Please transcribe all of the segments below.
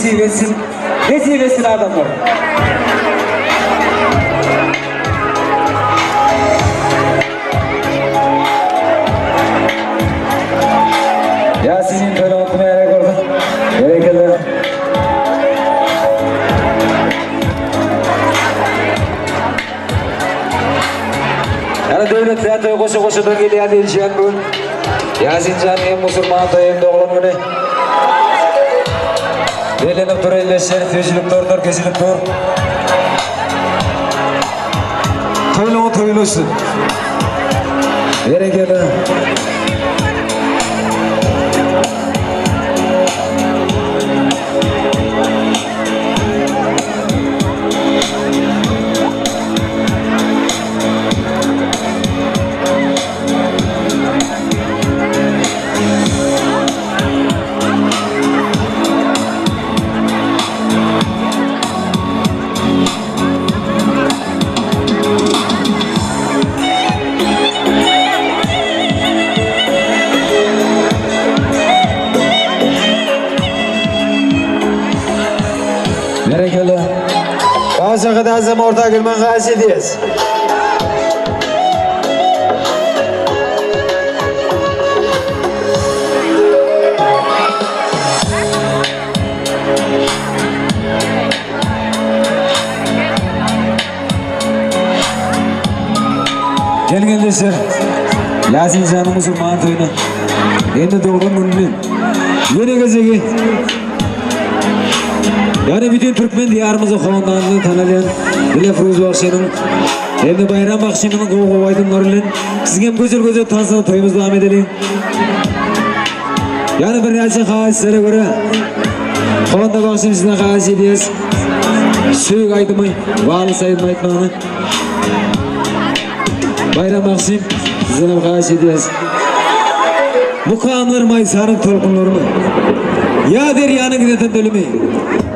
Nesip etsin, nesip etsin adamlar. Yasin'in böyle okumaya orada. Bereketli. Yani devletler toy koşu koşudan geliyor diyeceğim bugün. Yasincan hem musulman toy hem doğulan günü. Bellenip dur elleşer, süzülüp dur, dur, kesilip dur. Toyluğu toylusun. Bereketli. Bereketli. Bazı azam orta gülmen gazi diyiz. Gelgendeşler, Yasin canım musulman toyuna, endi doğdum gününün, yeni gezegi, yani bütün Türkmen diyarımızı xondanını tanıyan Dilafruz Baxşı'nın hem de Bayram Baxşı'nın qo'y aydınları ile sizga ham go'zal go'zal tanzini to'yimizni davom edelim. Yani bir neçe xahislere göre Xonda Baxşı'nın sizden xahiş ediyoruz. Suyuk aydımı, valis aydımı aytmağını. Bayram Baxşım sizden ham xahiş ediyoruz. Mukamlar maysanın tolkunlarını, ya deryanın gideten bölümü,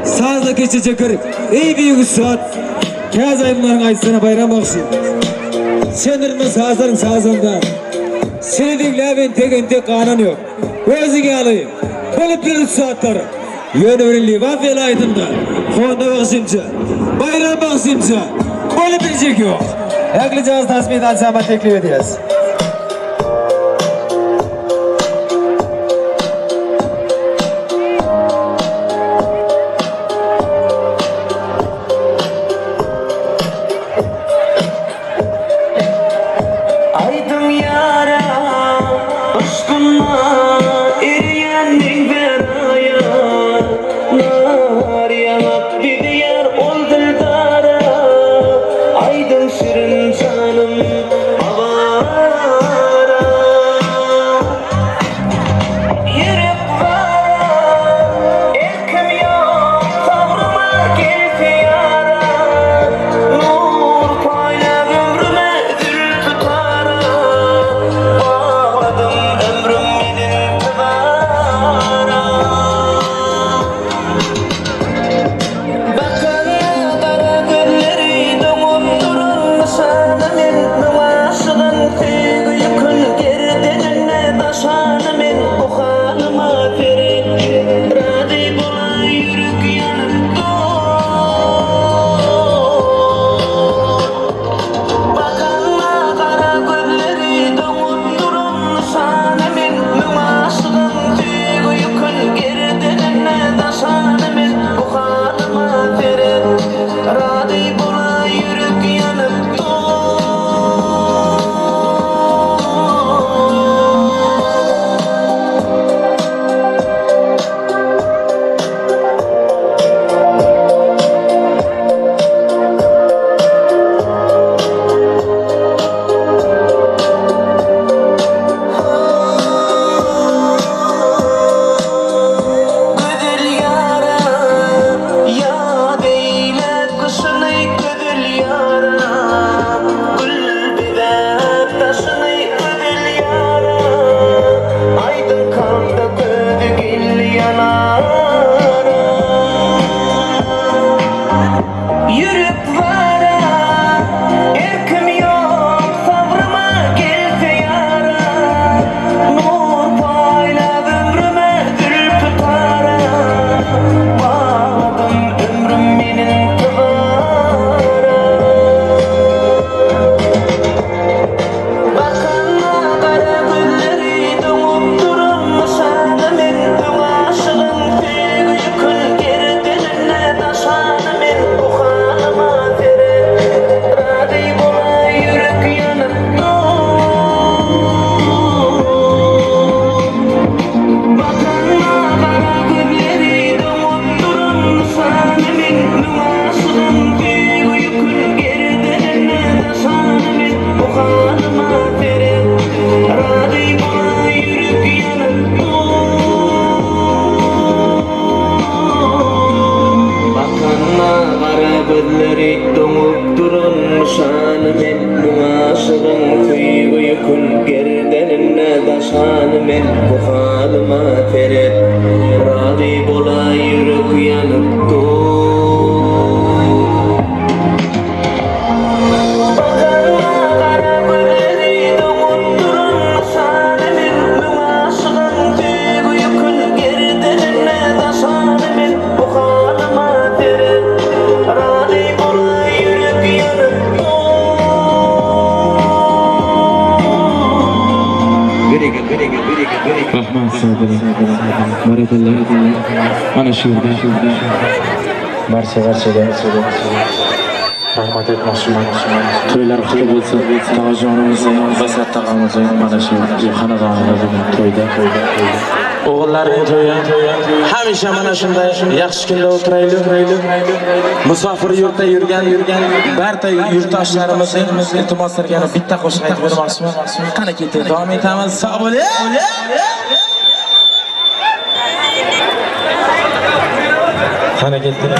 sazla keçe çakır, ey büyük üstad, kaz aydınların aytsana Bayram Baxşım. Senirmi sazların sazında, seni dinleyen tek entek kanun yok. Özüge alayım, bulup bir üstadları, yönü livan velayetinde, Honda Baxşımca, Bayram Baxşımca, bulup bilecek yok. Yaklayacağız tasmiyet ansama teklif ediyoruz. Aydın yara aşkınla eriyenlik beraya nar yanıp bir yer ol dildara aydın şirin canım baba. shu yerda barcha-barchaga rahmat aytmoqchiman. To'ylar qutlu bo'lsin. Tog'ajonimizning, Basat tog'amizning mana shu xonadonida bugun to'yda. O'g'illarning to'yi hamisha mana shunday yaxshi kunda o'tiraylik. Musofir yurtda yurgan barcha yurtdoshlarimizning iltimoslarga bitta qo'shiq aytib bermoqchiman. Qani ketdik, davom etamiz. Sog' bo'ling. Qani ketdik.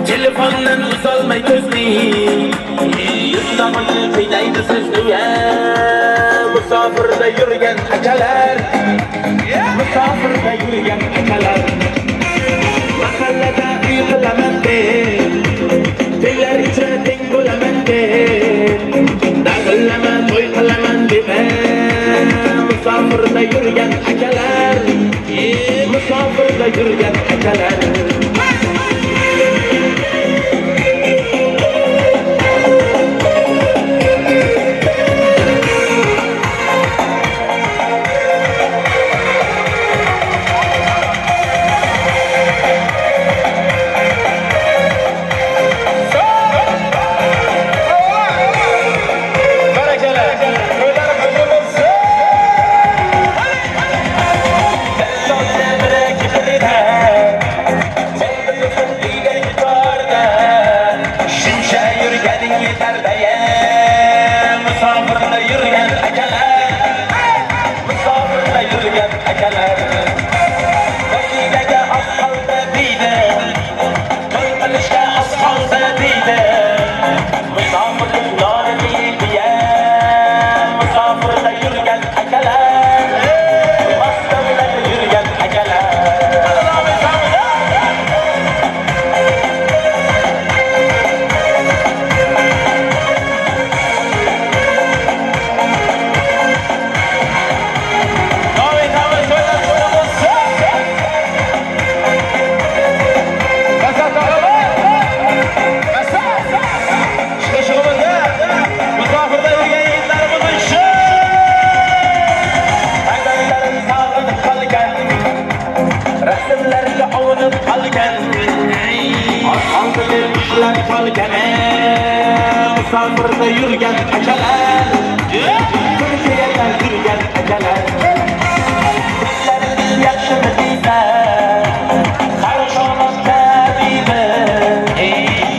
Telefondan uzolmay ko'zni, yurtdog'ini qiynaydi sizni, musofirda yurgan akalar, musofirda yurgan akalar. Mahallada uy qilaman deb, to'ylar ichra teng bo'laman deb, dag'illama to'y qilaman dema, musofirda yurgan akalar, musofirda yurgan akalar. Musofirda yurgan akalar, Turkiyada yurgan akalar, sizlarni yaxshimi deysan, Qarshonda deydi,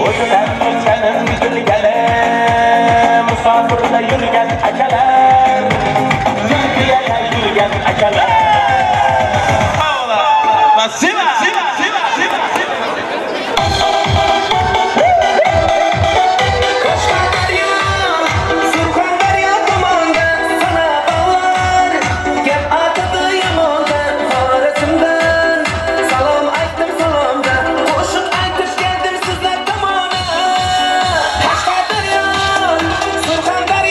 o'zidan o'tganim bilgani, musofirda yurgan akalar, Turkiyada yurgan akalar. Спасибо! Surxondaryo.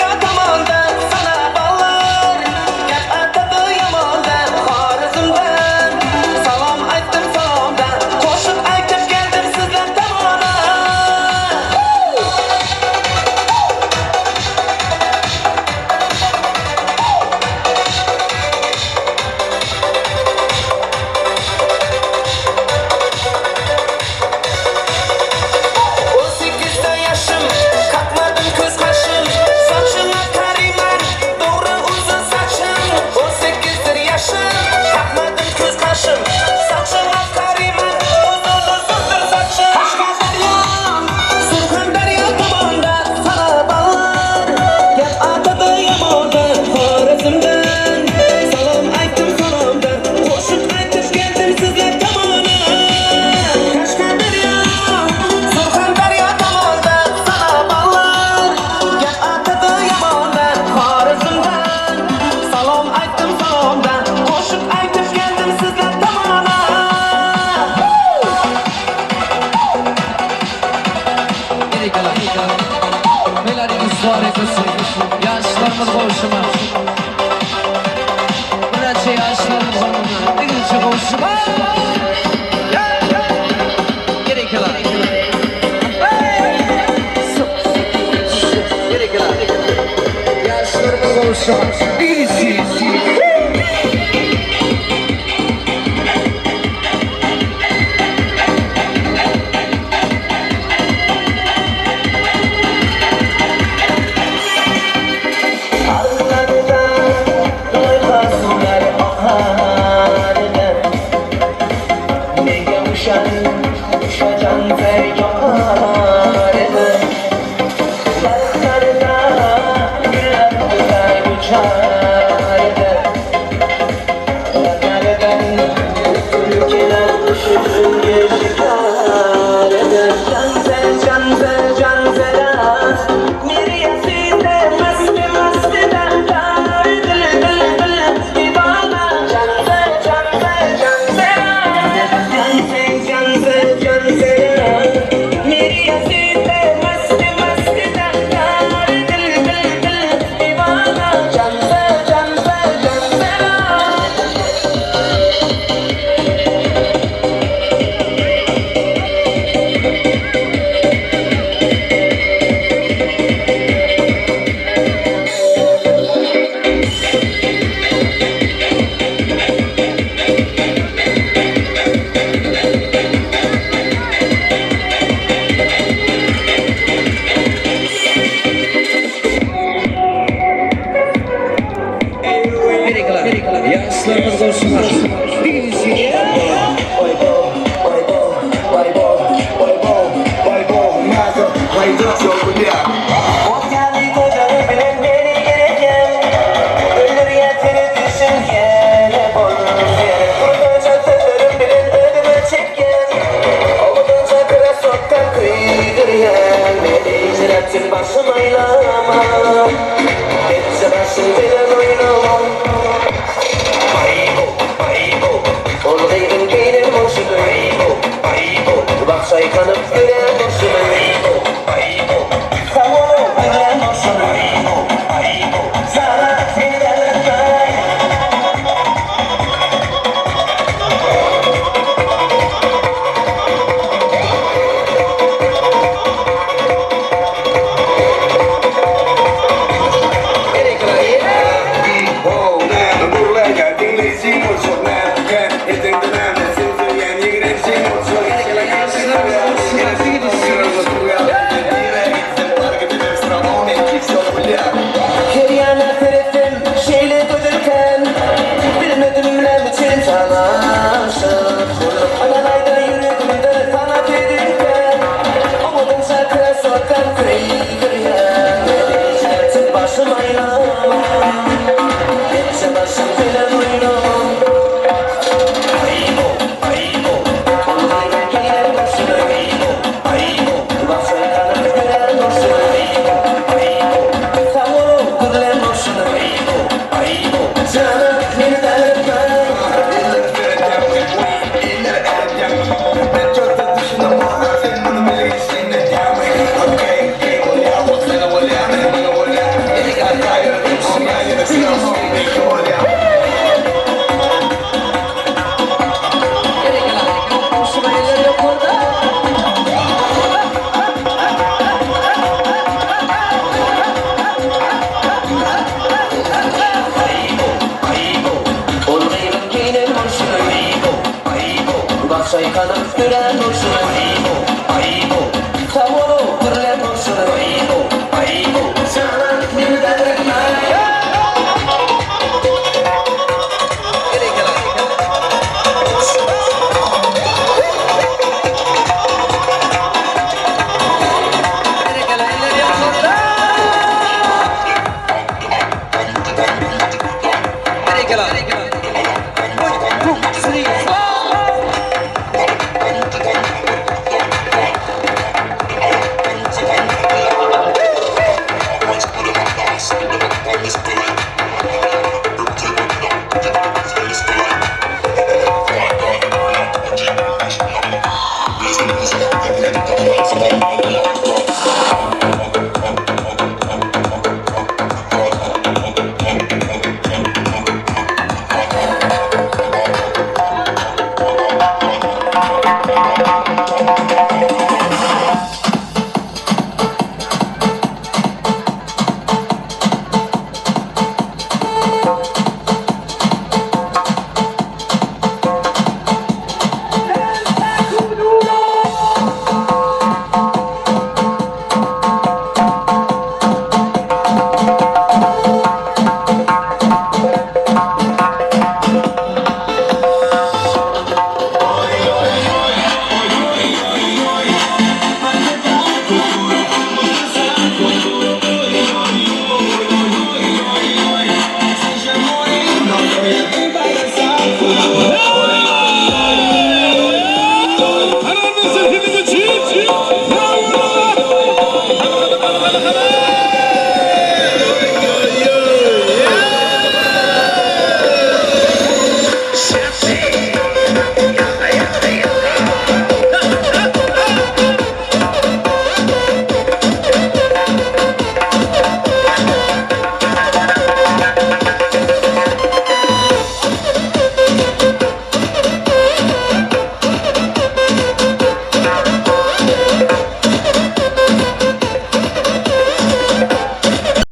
Yaşlarımız koşuma. Bırakçı yaşlarımız koşuma. Dikilçi koşuma. Gerek yok. Gerek yok. Yaşlarımız koşuma. Dikilçi.